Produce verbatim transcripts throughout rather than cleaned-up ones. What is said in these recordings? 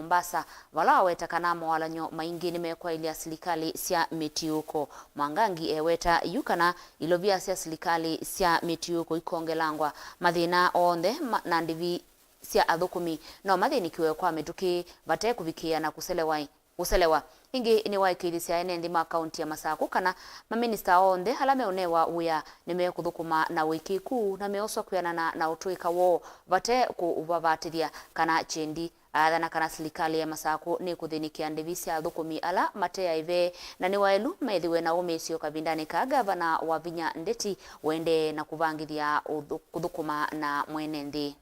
Mombasa, vala waweta kana mowalany'o maingĩ nĩmekwaĩlya silikalĩ sya mĩtiũko. Mwangangi eweta yu kana ilovia sya silikalĩ sya mĩtiũko ikongelangwa. Mathĩna onthe ma, na ndĩvi sya athũkũmi no mathĩnĩkĩwe kwa mĩtũkĩ vate kũvikĩĩa na kũselewa. Kũselewa. Ĩngĩ nĩwaĩkĩĩthisye ene nthĩ ma kaunti ya Masakũ kana maminista onthe ala meũnewa wĩa nĩmekũthũkũma na ũĩkĩĩku na meoswa kwĩanana na ũtũĩka woo vate kũvavatĩthya kana kyendi. Aathana kana silikalĩ ya Masakũ nĩkũthĩnĩkĩa ndĩvi sya athũkũmi ala mate aĩve na nĩ waĩlu methĩwe na ũmĩĩsyo kavindanĩ kaa ngavana Wavinya Ndeti ũendee na kũvangĩthya ũthũ-, kũthũkũma na mwene nthĩ.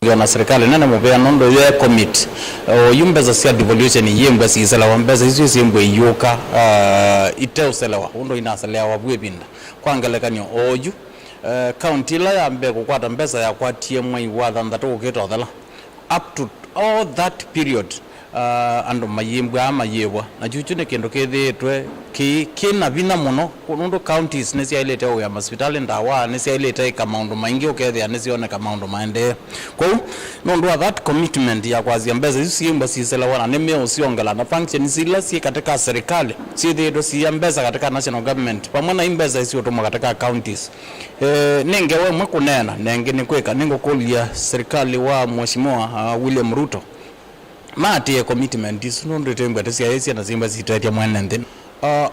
Ngiona serikali nene mũvea nũndũ ye commit oyu mbesa sya devolution iyĩmbwa siiselewa, mbesa isu syĩmbwa iyũka, ah, iteũselewa ũndũ inaseleawa vu ĩvinda. Kwa ngelekany'o, oyu, eh, county ĩla ya mbee kũkwata mbesa yakwatie mwei wa thanthatũ ũkĩta ũthela. Up to all that period, ah, andũ mayĩmbwaa mayĩvwa. Na kyukyu nĩ kĩndũ kĩthĩĩtwe kĩ, kĩ na vinya mũno, nũndũ counties nĩsyaĩlĩte ũĩa masivitalĩ ndawa, nĩsyaĩlĩte ĩka maũndũ maingĩ ũkethĩa nĩsyoneka maũndũ maendee. Kwoou, nũndũ wa that commitment ya kwasya mbesa isu syĩmbwa siselewa na nĩmeũsyongela, na functions ila syĩ katika serikali syĩthĩĩtwe siya mbesa katika national government, vamwe na i mbesa isiũtũmwa katika counties. Eh, nĩ ngewa ĩmwe kũneena, na ĩngĩ nĩ kwĩka. Nĩngũkũlya serikali wa Mheshimiwa, ah, William Ruto, maatĩĩe commitment isu, nũndũ ĩtembwa tũsyaĩĩsye na syĩmbwa sitethya mwene nthĩ. Ah, ah,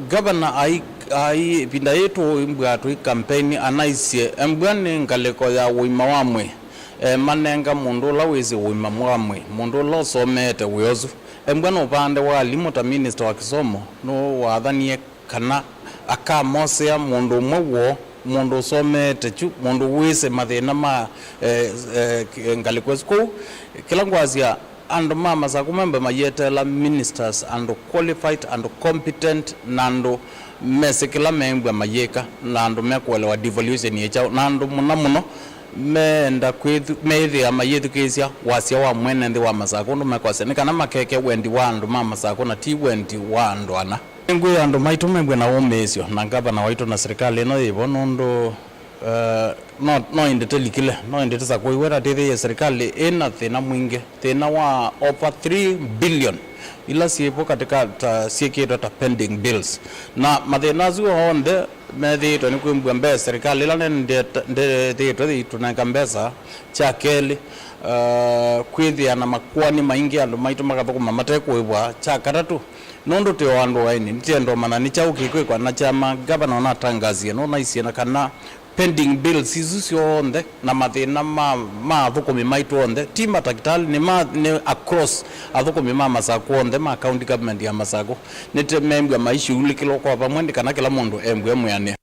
Governor ai, ai, ĩvinda yĩĩ tũimbwa tũi campaign, anaisye, embwa nĩ ngalĩko ya ũima wa mwĩĩ. Eh, manenga mũndũ ũla wĩsĩ ũima wa mwĩĩ, mũndũ ũla ũsomeete wĩa ũsu. Embwa nĩ ũvande wa alimũ ta minister wa kĩsomo, nũwathanie kana akamosea mũndũ ũmwe woo, mũndũ ũsomeete kyu, mũndũ wĩsĩ mathĩna ma, eh, eh, ngalĩko ĩsu. Kwoou, kĩla ngwasya, andũ ma Masakũ memba mayeteela ministers, andũ qualified, andũ competent, na andũ mesĩ kĩla meĩmbwa mayĩka, na andũ mekũelewa devolution ĩ kyaũ, na andũ mũno mũno meenda kwĩthu-, meĩthĩa mayĩthukĩĩsya wasya wa mwene nthĩ wa Masakũ, ũndũ mekwasya, nĩ kana makeke wendi wa andũ ma Masakũ na ti wendi wa andũ ana. Nĩngwĩa andũ maitũ mew'e na ũmĩĩsyo na ngavana waitũ na silikalĩ ĩno yĩ vo, nũndũ, eh, no, no ĩndĩ tĩlikile, no ĩndĩ tĩsakũiwe, na twĩthĩie silikalĩ ĩ na thĩna mwingĩ, thĩna wa over three billion ila syĩ vo katika ta, syĩkĩtwe ta pending bills. Na mathĩna asu onthe methĩĩtwe nĩ kwĩmbwa mbee silikalĩ ĩla nene ndĩthĩĩtwe ĩitũnenga mbesa. Kya kelĩ, eh, kwĩthĩa na makoani maingĩ andũ maitũ makathũkũma mate kũĩvwa. Kya katatũ, nũndũ twĩ o andũ aini, nĩtwenda ũmanya nĩ kyaũ kĩkwĩkwa na kyama. Ngavana ũnatangasie, nũnaisye na kana pending bills isu syonthe na mathĩna ma, ma athũkũmi maitũ onthe, ti matakĩtalĩ, nĩ ma, nĩ across athũkũmi ma Masakũ onthe ma county government ya Masakũ, nĩtũmembwa maishughulĩkĩlwa kwa vamwe, nĩ kana kĩla mũndũ embwe mwĩanĩe.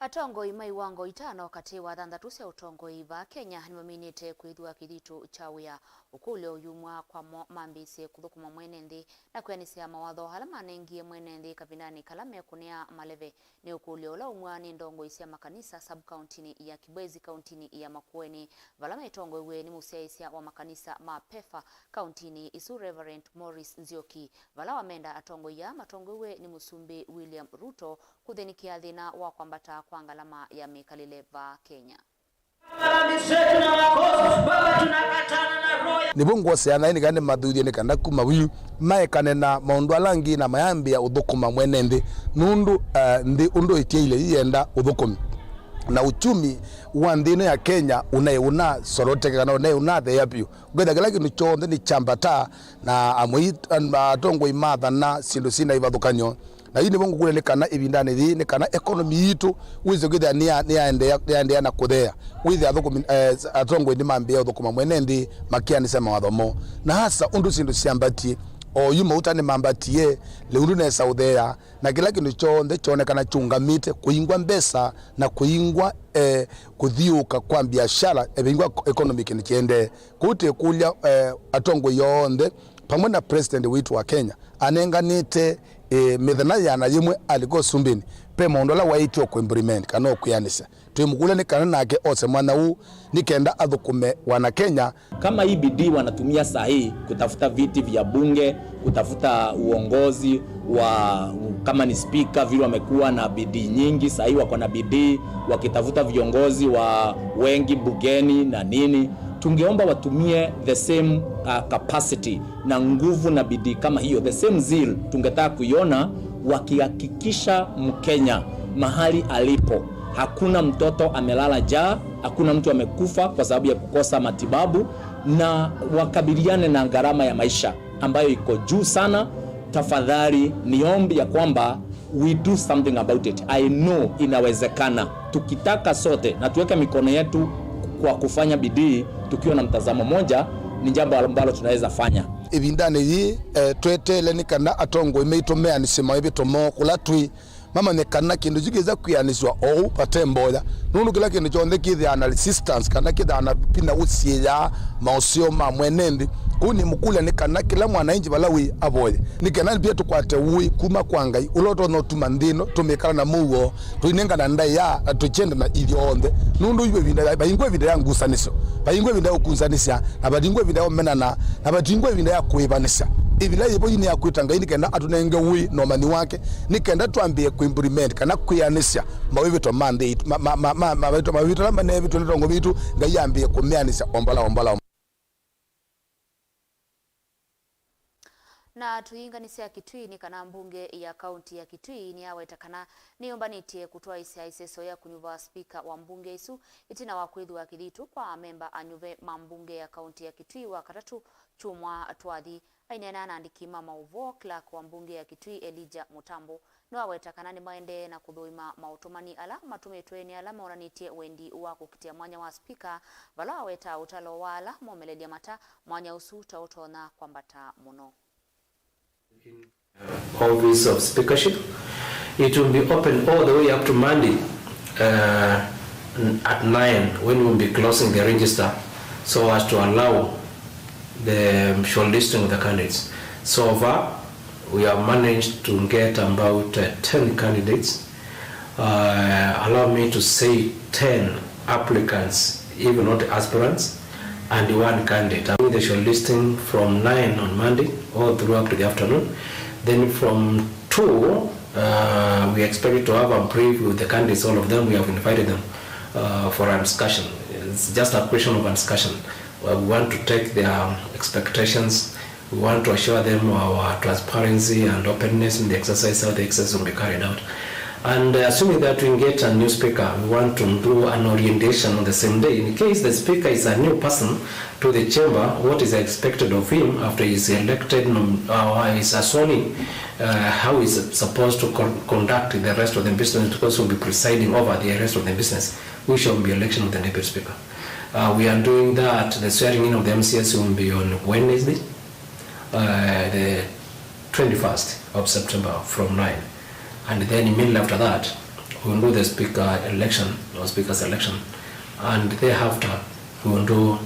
Atongoi ma iwango itano katĩ wa thanthatũ sya ũtongoi vaa Kenya nĩmaminĩte kwĩthwa kĩthitũ kya wĩa. Ũkũlyo ũyumw'a kwamo mambĩĩsye kũthũkũma mwene nthĩ na kwĩanĩsya mawatho ala manengie mwene nthĩ kavindanĩ kala mekũnĩa maleve. Nĩ ũkũlyo ũla umw'a nĩ ndongoi sya makanisa sub-kauntinĩ ya Kibwezi, kauntinĩ ya Makueni, vala metongoew'e nĩ mũsyaĩĩsya wa makanisa ma PEFA kauntinĩ ĩsu, Reverend Morris Nzioki, vala wamenda atongoi aa matongoew'e nĩ Mũsumbĩ William Ruto kũthĩnĩkĩa thĩna wa kwambata kwa ngalama ya mĩkalĩle vaa Kenya. Nĩvo ngwosea naĩ nĩ kana nĩmathuthye nĩ kana kuma vyu maekane na maũndũ ala angĩ na mayambĩĩa ũthũkũma mwene nthĩ, nũndũ, eh, nthĩ ũndũ ĩtyaile yĩenda ũthũkũmi. Na uchumi wa nthĩ ĩno ya Kenya ũnaĩ ũnasoroteka kana ũnaĩ ũnatheea vyũ. Ũkethĩa kĩla kĩndũ kyonthe nĩ kyambata, na amwe atongoi mathana syĩndũ syĩ na ivathũkany'o. Na yu nĩvo ngũkũlya nĩ kana ĩvindanĩ yĩĩ, nĩ kana economy yitũ wĩse kwĩthĩa nĩya-, nĩyaendeea, nĩyaendeea na kũtheea, wĩthĩa athũkũmi, eh, atongoi nĩmambĩĩa ũthũkũma mwene nthĩ makĩanĩsya mawatho moo. Na asa ũndũ syĩndũ syambatie, o yu mauta nĩmambatie, lĩu ndũnesa ũtheea, na kĩla kĩndũ kyonthe kyonekana kyũngamĩte kũingwa mbesa na kũingwa, eh, kũthiũũka kwa biashara, ĩvingwa economy kĩndũ kĩendee. Kũu twĩkũlya, eh, atongoi onthe, pamwe na president witũ wa Kenya, anenganĩte Ĩ, mĩthenya ĩana yĩmwe alika ũsumbĩnĩ, ve maũndũ ala waĩtye ũkũ implement kana ũkwĩanĩsya. Twĩmũkũlya nĩ kana nake ose mwanya ũũ nĩ kenda athũkũme wana Kenya. Kama hii bidii wanatumia saa hii kutafuta viti vya bunge, kutafuta uongozi wa, kama ni spika, vile wamekuwa na bidii nyingi, saa hii wako na bidii wakitafuta viongozi wa wengi bungeni na nini. Tungeomba watumie the same, uh, capacity na nguvu na bidii kama hiyo, the same zeal tungetaka kuiona wakihakikisha Mkenya mahali alipo, hakuna mtoto amelala njaa, hakuna mtu amekufa kwa sababu ya kukosa matibabu, na wakabiliane na gharama ya maisha ambayo iko juu sana. Tafadhali niombe ya kwamba we do something about it. I know inawezekana. Tukitaka sote na tuweke mikono yetu kwa kufanya bidii tukiwa na mtazamo moja, ni jambo ambalo tunaweza fanya. Ĩvindanĩ yĩĩ, eh, tweteele nĩ kana atongoi maitũ meanĩsye mawĩvĩto moo kũla twĩ, mamanye kana kĩndũ kyu kĩsa kwĩanĩsw'a oou vate mboya, nũndũ kĩla kĩndũ kyonthe kĩthĩawa na resistance kana kĩthĩawa na vinya ũsiĩĩaa maũseo ma mwene nthĩ. Kwoou nĩmũkũlya nĩ kana kĩla mwananchi vala wĩ avoye, nĩ kana pia tũkwate ũĩ kuma kwa Ngai ũla ũtonya ũtuma nthĩ ĩno tũmĩkala na mũuo, tũinengana ndaĩa na tũkyendana ithyonthe. Nũndũ yu ĩvinda ya, vaingwa ĩvinda ya ngusanĩsyo, vaingwa ĩvinda ya ũkunsanĩsya, na vatingwa ĩvinda ya ũmenana, na vatingwa ĩvinda ya kũĩvanĩsya. Ĩvila yĩvo yu nĩ ya kwĩta Ngai nĩ kenda atũnenge ũĩ na ũmanyi wake, nĩ kenda twambĩĩe kũ implement kana kwĩanĩsya mawĩvĩto ma nthĩ itũ, ma, ma, ma, ma, mawĩvĩto, mawĩvĩto ala maneevĩtwe nĩ atongo vitũ, Ngai ambĩĩe kũmeanĩsya o mbala, o mbala, o mbala. Na tũyĩnganĩsya Kitui nĩ kana mbunge ya kaunti ya Kitui nĩyaweta kana nĩyũmbanĩtye kũtwaĩsya ĩseso ya kũnyuva spika wa mbunge ĩsu ĩtina wa kwĩthĩwa kĩthitũ kwa amemba anyuve ma mbunge ya kaunti ya Kitui Wakatatũ kyumwa twathi. Aineena na andĩki ma maũvoo, clerk wa mbunge ya Kitui Elijah Mũtambo nĩwaweta kana nĩmaendee na kũthũima maũtũmani ala matũmĩtwe nĩ ala monanĩtye wendi wa kũkitĩa mwanya wa spika, vala waweta ũtalo wa ala momelelya mata mwanya ũsu ta ũtonya kwambata mũno. Office of Speakership. It will be open all the way up to Monday, uh, n-, at nine, when we will be closing the register, so as to allow the shortlisting of the candidates. So far, we have managed to get about, uh, ten candidates. Uh, allow me to say ten applicants, if not aspirants, and one candidate. I'm doing the shortlisting from nine on Monday all through up to the afternoon. Then from two, uh, we expect to have a brief with the candidates, all of them. We have invited them, uh, for a discussion. It's just a question of a discussion. Uh, we want to take their expectations. We want to assure them our transparency and openness in the exercise, how the exercise will be carried out. And, uh, assuming that we get a new speaker, we want to do an orientation on the same day. In case the speaker is a new person to the chamber, what is expected of him after he is elected, nom-, uh, is a sworn in, uh, how is supposed to con-, conduct the rest of the business, because he will be presiding over the rest of the business, which will be election of the deputy speaker. Uh, we are doing that. The swearing in of the M C As will be on Wednesday, uh, the twenty-first of September from nine. And then immediately after that, we will do the speaker election, or speaker's election. And thereafter, we will do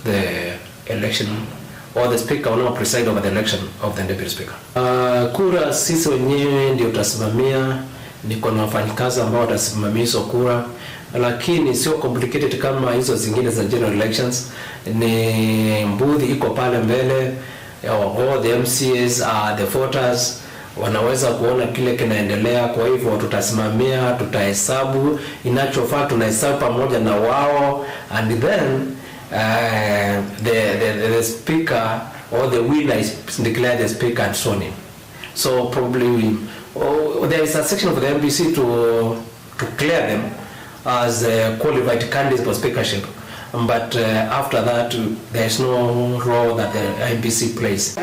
the election, or the speaker will now preside over the election of the deputy speaker. Uh, kura sisi wenyewe ndio tutasimamia, niko na wafanyikazi ambao watasimamia hizo kura, lakini sio complicated kama hizo zingine za general elections. Ni booth iko pale mbele, all the M C As are the voters, wanaweza kuona kile kinaendelea. Kwa hivyo tutasimamia, tutahesabu, inachofaa tunahesabu pamoja na wao, and then, uh, the, the, the speaker or the winner is declared the speaker and sworn in. So probably we, oh, there is a section of the M B C to, to clear them as, uh, qualified candidates for speakership, but, uh, after that, there is no role that the M B C plays.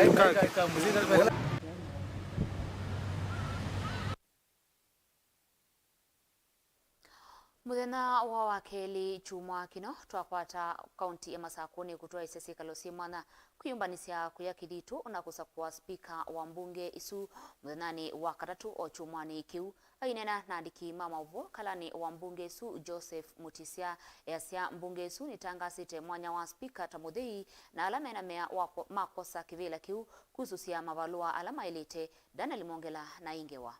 Mũthenya wa wakelĩ kyumwa kĩno, twakwata kaunti ya Masakũnĩ kũtwaĩsya syĩkalo syĩ mwanya kwĩyũmbanĩsya kũya kĩthitũ na kũsakũa spika wa mbunge ĩsu mũthenyanĩ wa katatũ o kyumwanĩ kĩu. Aineena na andĩki ma maũvoo, kalani wa mbunge ĩsu Joseph Mutisya easya mbunge ĩsu nĩtangasĩte mwanya wa spika ta mũthei, na ala mena mea wa kwo-, ma kwosa kĩvĩla kĩu kusũsya mavalũa ala maĩlĩte. Daniel Mwongela na ĩ ngewa.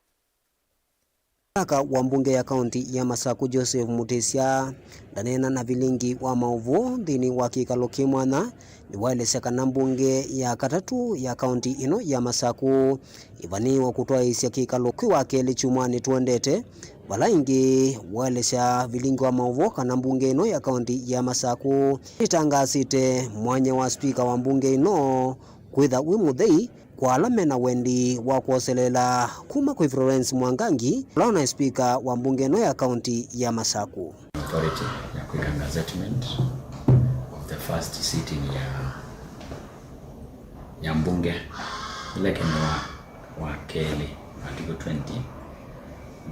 Spika wa mbunge ya kaunti ya Masaku Joseph Mutisya ndaneena na vilingi wa maũvoo nthĩnĩ wa kĩkalo kĩ mwanya. Nĩwaelesya kana mbunge ya katatũ ya kaunti ĩno ya Masaku ĩvanĩĩwe kũtwaĩĩsya kĩkalo kwĩ wa kelĩ kyumwanĩ tũendete, vala ĩngĩ waelesya vilingi wa maũvoo kana mbunge ĩno ya kaunti ya Masaku nĩtangaasĩte mwanya wa spika wa mbunge ĩno kwĩtha wĩ mũthei kwa ala mena wendi wa kwoseleela kuma kwĩ Florence Mwangangi, ũla ũnaĩ spika wa mbunge ĩno ya kaunti ya Masaku. Authority ya kwĩka gazettement of the first sitting ya, ya mbunge, ĩla ĩkenda wa, wa kelĩ, Article twenty,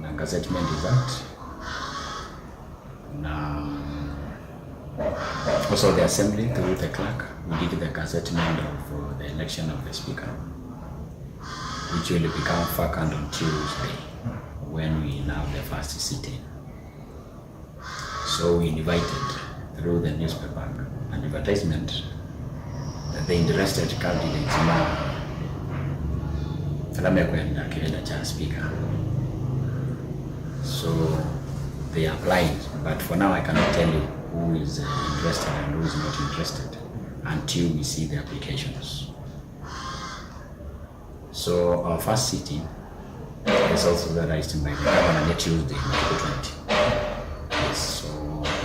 na Gazettement is that, na also the assembly through the clerk, we did the gazettement of, uh, the election of the speaker, which will become vacant on Tuesday when we have the first sitting. So we invited through the newspaper and advertisement the interested candidates ma ala mekwenda kĩvĩla kya speaker. So they applied, but for now I cannot tell you who is, uh, interested and who is not interested until we see the applications. So our first sitting is also authorized by the governor next Tuesday, Matukũ twenty. Yes, so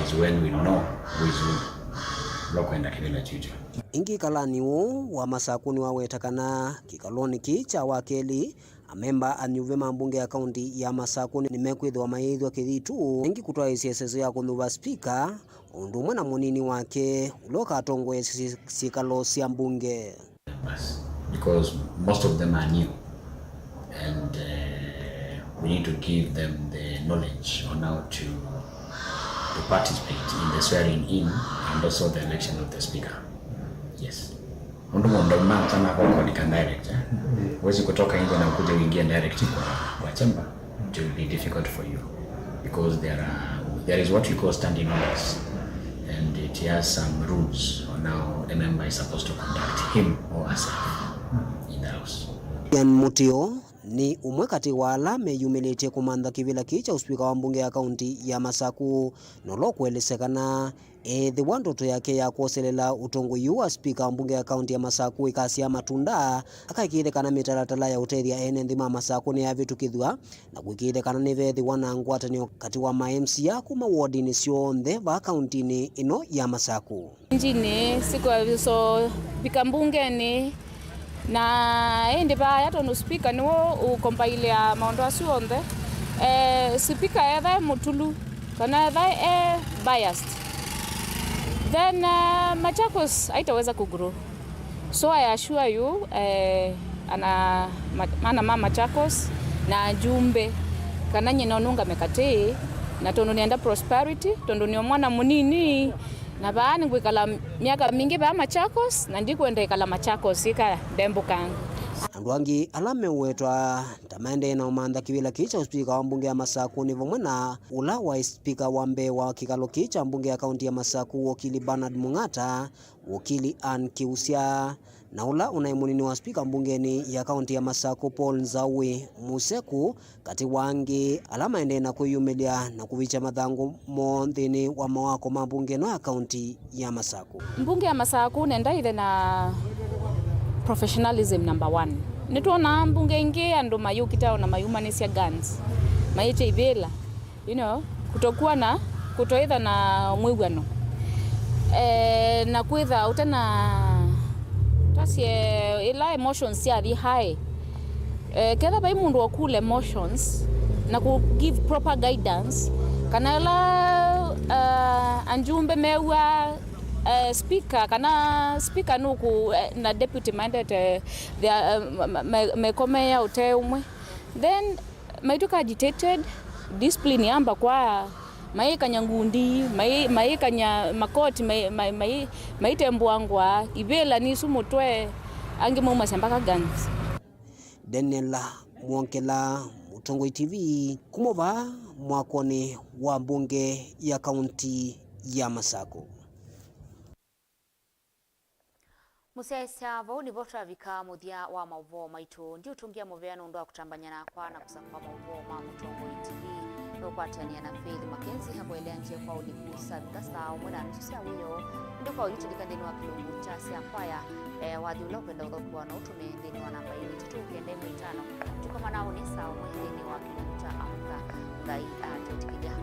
is when we know who is who. Lokwenda kĩvĩla kyucho. Ĩngĩ kalani ũũ wa Masaku nĩwaweta kana kĩkalonĩ kĩĩ kya wakelĩ, amemba anyuve ma mbunge ya kaunti ya Masaku nĩmekwĩthĩwa mayĩthwa kĩthitũ, ĩngĩ kũtwaĩĩsya ĩseso ya kũnyuva spika, o ũndũ ũmwe na mũnini wake, ũla ũkatongoesya syĩ-, syĩkalo sya mbunge. Because most of them are new, and, uh, we need to give them the knowledge on how to, to participate in the swearing in and also the election of the speaker. Yes. Ũndũ mũndũ mma atanakoka direct, eh? Huwezi kutoka nje na ukuje uingie direct kwa, kwa chamber. It will be difficult for you because there are, there is what we call standing orders, and it has some rules on how a member is supposed to conduct him or herself in the house. Ian Mutio nĩ ũmwe katĩ wa ala meyumĩlĩtye kũmantha kĩvĩla kĩĩ kya ũspika wa mbunge ya kaunti ya Masaku, na ũla ũkũelesya kana ethĩwa ndoto yake ya kwoselela ũtongoi ũũ wa spika wa mbunge ya kaunti ya Masaku ĩkasyaa matunda, akaĩkĩĩthya kana mĩtalatala ya ũtethya ene nthĩ ma Masaku nĩyavĩtũkĩthw'a, na kũĩkĩĩthya kana nĩveethĩwa na ngwatanĩo katĩ wa ma M C A kuma wodinĩ syonthe vaa kauntinĩ ĩno ya Masaku. Njini siku ya viso vika mbungenĩ, na ĩndĩ vaaya, tondũ spika nĩwe ũkombailĩa maũndũ asu onthe, eh, spika ethae mũtulu kana ethae e biased, then, uh, Machakos haitaweza kugrow. So I assure you, eh, ana, ma, ana ma Machakos na ajumbe, kana nyie no nũngame katĩ, na tondũ nĩenda prosperity, tondũ nĩ o mwana mũnini, na vaa nĩngwĩkala myaka mingĩ vaa Machakos, na ndikwenda ĩkala Machakos ĩka ndembũkanga. Andũ angĩ ala meũwetwa ta maendee na ũmantha kĩvĩla kĩĩ kya ũspika wa mbunge ya Masaku nĩ vamwe na ũla waĩ spika wa mbee wa kĩkalo kĩĩ kya mbunge ya kaunti ya Masaku, wokili Bernard Mung'ata, wokili Ann Kiusya, na ũla ũnaĩ mũnini wa spika mbungenĩ ya kaunti ya Masaku, Paul Nzawi Museku, katĩ wa angĩ ala maendee na kwĩyumĩlya na kũvikya mathangũ moo nthĩnĩ wa mawako ma mbunge ĩno ya kaunti ya Masaku. Mbunge ya Masaku nenda ĩthe na professionalism number one. Nĩtwonaa mbunge ingĩ andũ mayũkĩte ona mayumanĩsya guns, mayĩtya ivĩla, you know, kutokuwa na, kutoĩtha na mwĩw'ano. Eh, na kwĩtha ũte na, twasye, ĩla emotions syathi high. Eh, ketha vai mũndũ wa cool emotions na ku give proper guidance, kana ĩla, uh, anjumbe mew'a, eh, speaker, kana speaker nũkũ, eh, na deputy maendete, they are, eh, me, me, mekomeea ũte ũmwe, then maitũka agitated, discipline yamba kwa, mayĩkanya ngundi, mayĩ-, mayĩkanya makoti, mayĩ-, mayĩ-, mayĩ-, mayĩtembũangwa, ivĩla nĩ isu mũtwe, angĩ maumasya mpaka guns. Daniel Mwongela, Mũtongoi T V kuma vaa mwakonĩ wa mbunge ya kaunti ya Masakũ. Mũsyaĩĩsya, vau nĩvo twavika mũthya wa maũvoo maitũ. Ndiũtũngĩa mũvea nũndũ wa kũtambany'a nakwa na kũsakũa maũvoo ma Mũtongoi T V. Nũkwatĩanĩa na Faith Mackenzie akũeleangye kwa ũliku savika saa ũmwe na nusu sya wĩoo. Ndũkaũyĩtĩlĩka nthĩnĩ wa kĩlungu kya sya kwaya, eh, wathi ũla ũkwenda ũthokũa no ũtũme nthĩnĩ wa namba ĩlĩ itatũ kenda ĩmwe itano. Tũkomana ũnĩ saa ũmwe nthĩnĩ wa kĩlungu kya Amka Ngai Atwĩtĩkĩlya.